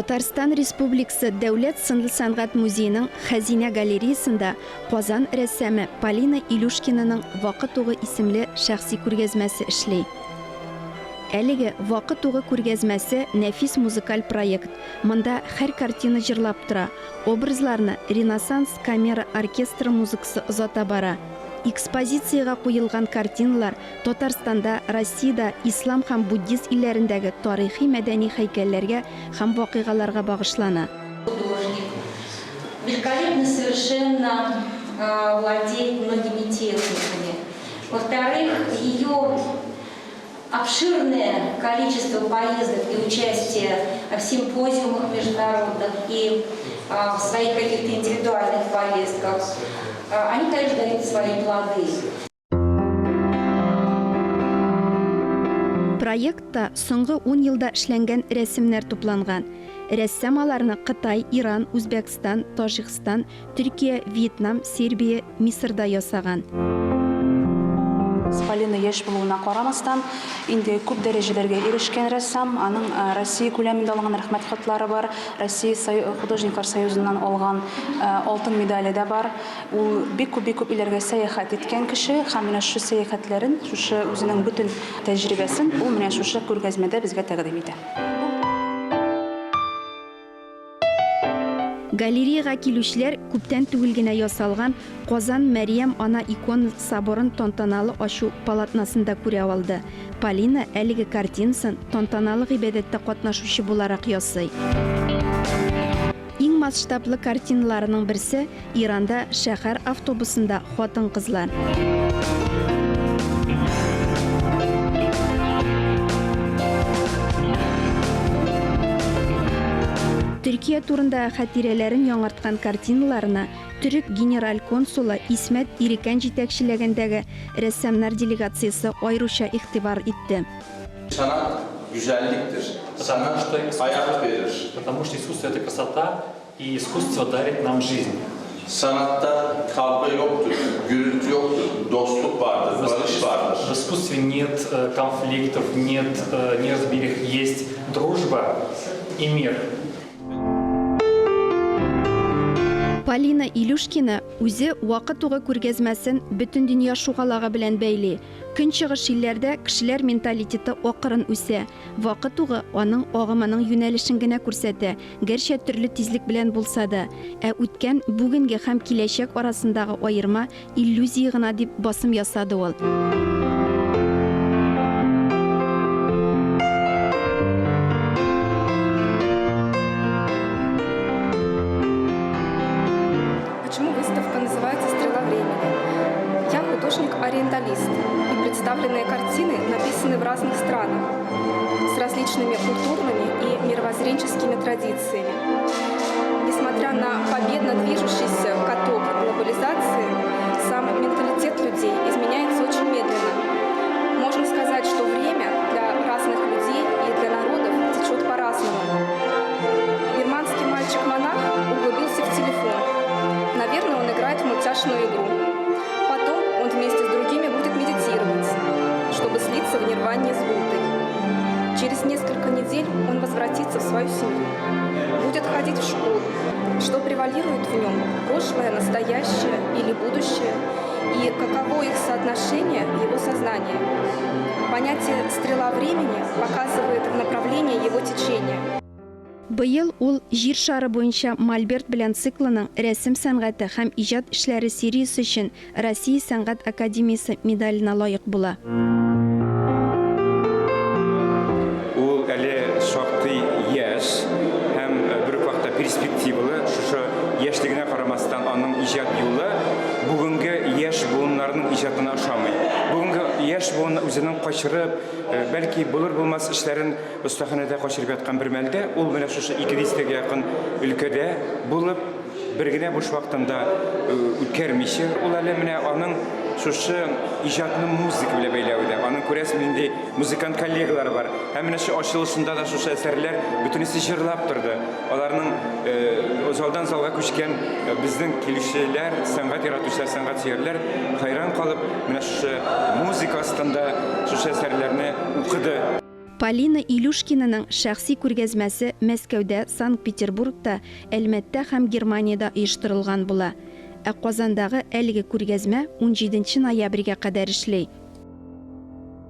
Татарстан Республикасы Дәүләт сынлы сәнгать музееның Хәзинә галереясында Казан рәссамы Полина Илюшкинаның Вакыт угы исемле шәхси күргәзмәсе эшли. Әлеге Вакыт угы күргәзмәсе нәфис музыкаль проект. Монда һәр картина җырлап тора, образларны Ренессанс камера оркестры музыкасы озата бара. Экспозициягә куелган картиналар Татарстанда, Россиядә, ислам һәм буддист илләрендәге тарихи-мәдәни һәйкәлләргә һәм вакыйгаларга багышлана. Художник великолепно совершенно владеет многими техниками. Во-вторых, ее обширное количество поездок и участие в симпозиумах международных и в своих каких-то индивидуальных поездках, они, конечно, дают свои плоды. Проектта соңгы ун елда эшләнгән рәсемнәр тупланган. Рәссам аларны Кытай, Иран, Үзбәкстан, Таҗикстан, Төркия, Вьетнам, Сербия, Мисырда ясаган. Полина яшь булуына карамастан, инде күп дәрәҗәләргә ирешкән рәссам. Аның Россия күләмендә алган рәхмәт хатлары бар, Россия художниклар союзыннан алган алтын медале дә бар. Ул бик күп, бик күп илләргә сәяхәт иткән кеше һәм менә шушы сәяхәтләрен, шушы үзенең бөтен тәҗрибәсен ул менә шушы күргәзмәдә безгә тәкъдим итә. Галереяга килүчеләр күптән түгел генә ясалган Казан Мәрьям Ана икона соборын тантаналы ачу полотносын да күрә алды. Полина әлеге картинасын тантаналы гыйбадәттә катнашучы буларак ясый. Иң масштаблы картиналарының берсе, Иранда шәһәр автобусында хатын-кызлар. Төркия турында хатирәләрен яңарткан картиналарына төрек генераль консулы Исмәт Ирекән җитәкчелегендәге рәссамнар делегациясе аеруча игътибар итте. Sanat güzelliktir. Sanat hayat verir. Потому что искусство это красота, и искусство дарит нам жизнь. Sanatta kavga yoktur, gürültü yoktur, dostluk vardır, barış vardır. В искусстве нет э, конфликтов, нет э, неразберих, есть дружба и мир. Полина Илюшкина үзе Вакыт угы күргәзмәсен Бөтендөнья шугалагы белән бәйли. Көнчыгыш илләрдә кешеләр менталитеты акрын үсә. Вакыт угы аның агымының юнәлешен генә күрсәтә, гәрчә төрле тизлек белән булса да. Ә үткән, бүгенге һәм киләчәк арасындагы аерма иллюзия гына, дип басым ясады ул. Почему выставка называется «Стрела времени»? Я художник-ориенталист, и представленные картины написаны в разных странах, с различными культурными и мировоззренческими традициями. Несмотря на победно движущийся каток глобализации, сам менталитет людей изменяется очень медленно. Можно сказать, что время для разных людей и для народов течет по-разному. Бирманский мальчик-монах углубился в телефон. Наверное, он играет в мультяшную игру. Потом он вместе с другими будет медитировать, чтобы слиться в нирване с Буддой. Через несколько недель он возвратится в свою семью, будет ходить в школу. Что превалирует в нем – прошлое, настоящее или будущее, и каково их соотношение в его сознании. Понятие «стрела времени» показывает направление его течения. Быел ул Җир шары буенча мольберт белән циклының рәсем сәнгате һәм иҗат эшләре сериясе өчен Россия сәнгать академиясе медаленә лаек була. Ул әле шактый яшь һәм бер үк вакытта перспективалы. Шушы яшьлегенә карамастан, аның иҗат юлы бүгенге яшь буыннарның иҗатына ошамый. Бүгенге яшь буын үзенең качырып, бәлки булыр-булмас эшләрен Остаханәдә качырып яткан бер мәлдә ул менә шушы ике дистәгә якын өлкәдә булып, бер генә буш вакытын да үткәрмичә, ул әле менә аның шушы иҗатны музыка белән бәйләве дә, аның күрәсең нинди музыкант коллегалары бар. Һәм менә шу ачылышында да шушы әсәрләр бөтенесе җырлап торды. Аларның залдан залга күчкән безнең килүчеләр, сәнгать яратучылар, сәнгать сөярләр хәйран калып, менә шушы музыка астында шушы әсәрләрне укыды. Полина Илюшкинаның шәхси күргәзмәсе Мәскәүдә, Санкт-Петербургта, Әлмәттә һәм Германиядә оештырылган була. Ә Казандагы әлеге күргәзмә унҗиденче ноябрьгә кадәр эшли.